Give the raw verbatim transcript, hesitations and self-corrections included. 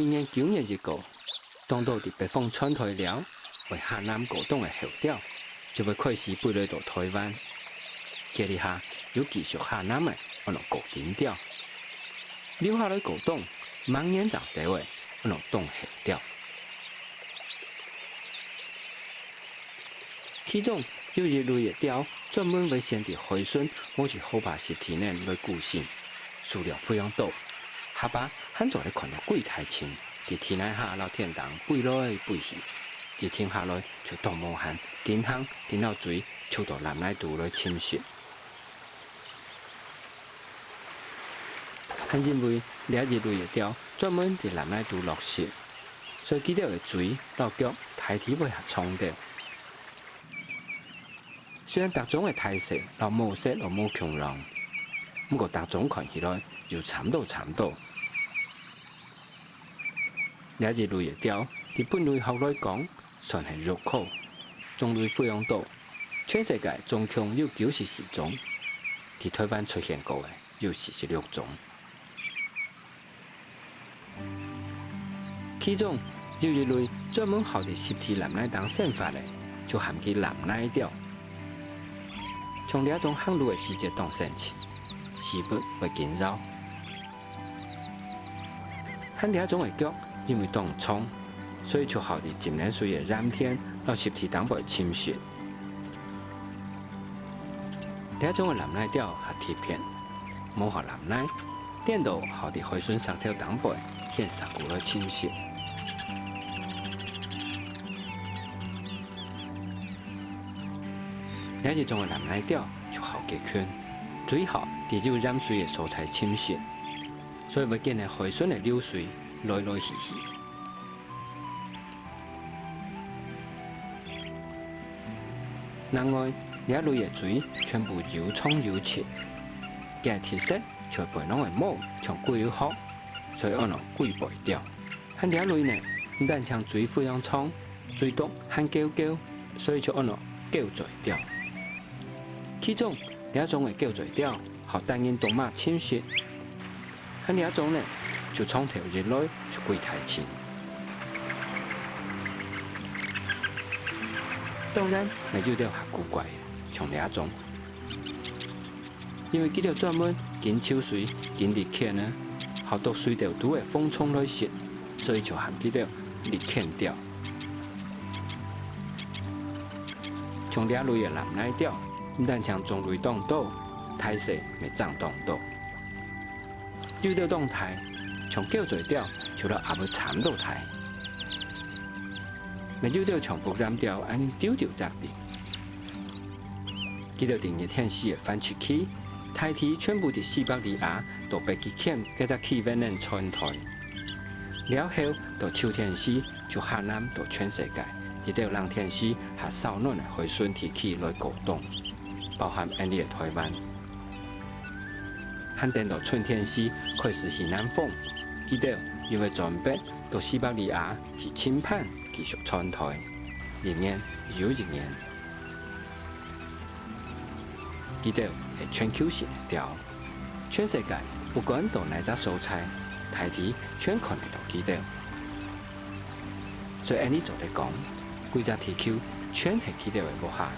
每年九月一个，當多在北方穿臺了，會下南過冬个候鳥，就會開始飛來到臺灣。歇一下，又繼續下南个，安到過冬鳥。留下來過冬，明年正走个，安到冬候鳥。 其中有一類个鳥，專門會選在海脣無幾好爬濕地呢來固身，數量非常多，下擺還做得看到幾大陣，在地泥下摎田頂飛來飛去，一停下來就當無閒，緊行緊摎嘴搐到藍泥肚來尋食。 還因為這一類个鳥專門在藍泥肚落食，所以佢兜个嘴摎腳大體會合長兜。雖然逐種个大細摎毛色都無共樣，毋過逐種看起來又差毋多差毋多。這一類个鳥，在分類學來講， 算係肉科，種類非常多，全世界總共有九十四種，在臺灣出現過个有四十六種。其中有一類專門好在濕地藍泥頂生活个，就喊佢藍泥鳥。像這種行路个時節當生趣，屎朏會緊擛。 還這種个腳因為當長，所以就好在浸冷水个鹽田摎濕地頂背尋食。這種个藍泥鳥較特別，無好藍泥，顛倒好在海脣石頭頂背，掀石牯來尋食。這一種个藍泥鳥就好結群，最好在有鹽水个所在尋食。 所以會跟著海脣个流水來來去去。另外，這類个嘴全部又長又直，佢个特色就係背囊个毛像龜殼，所以安到龜背鳥。還這類呢，毋單淨嘴非常長，嘴啄還翹翹，所以就安到翹嘴鳥。其中，這種个翹嘴鳥 好得人啄嫲尋食。還這種呢，就長透一來就幾大陣。當然，乜有兜較古怪，像這種。因為佢兜專門緊泅水、緊歷譴呢，好啄水竇肚个蜂蟲來食，所以就喊佢兜歷譴鳥。像這類个藍泥鳥，毋單淨種類當多， 大細乜爭當多。有兜當大，像翹嘴鳥，就摎鴨仔差毋多大。乜有兜像福lâm鳥恁樣丟丟擲擲。佢兜在熱天時會繁殖期，大體全部在西伯利亞到北極圈該隻氣溫个穿臺。了後到秋天時， 就下南到全世界，一兜冷天時較燒暖个海脣地區來過冬，包含𫣆俚个臺灣。還等到春天時開始起南風，佢兜又會轉北到西伯利亞去尋伴，繼續穿臺，一年又一年。 佢兜係全球性个鳥，全世界不管到哪隻所在，大體全看得到佢兜。所以𫣆俚做得講，歸隻地球全係佢兜个屋下。